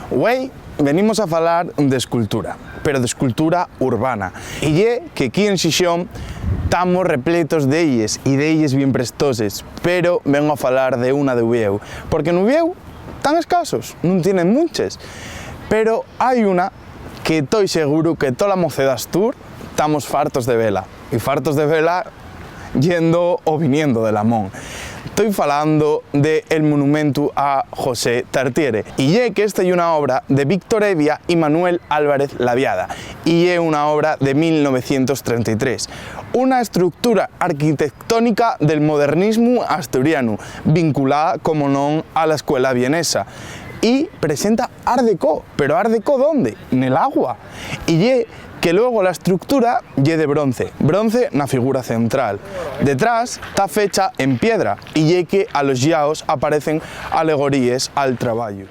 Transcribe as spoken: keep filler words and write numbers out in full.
Güei venimos a falar d'escultura, pero d'escultura urbana. Y ye que aquí en Xixón tamos repletos d'elles, y d'elles bien prestoses, pero vengo a falar de una d'Uviéu, porque n'Uviéu tán escasos, nun tienen munches, pero hai una que toi seguru que tola mocedá d'Astur tamos fartos de vela, y fartos de vela yendo o viniendo de Lamón. Toi falando de el monumentu a José Tartiere, y ye que esta ye una obra de Víctor Evia y Manuel Álvarez Laviada, y ye una obra de mil novecientos trenta y tres, una estructura arquitectónica del modernismu asturianu, vinculada, como non, a la escuela vienesa, y presenta Art Deco. Pero Art Deco, ¿dónde? Nel agua. Y ye que luego la estructura ye de bronce, bronce na figura central. Detrás ta fecha en piedra, y ye que a los llaos aparecen alegoríes al trabayu.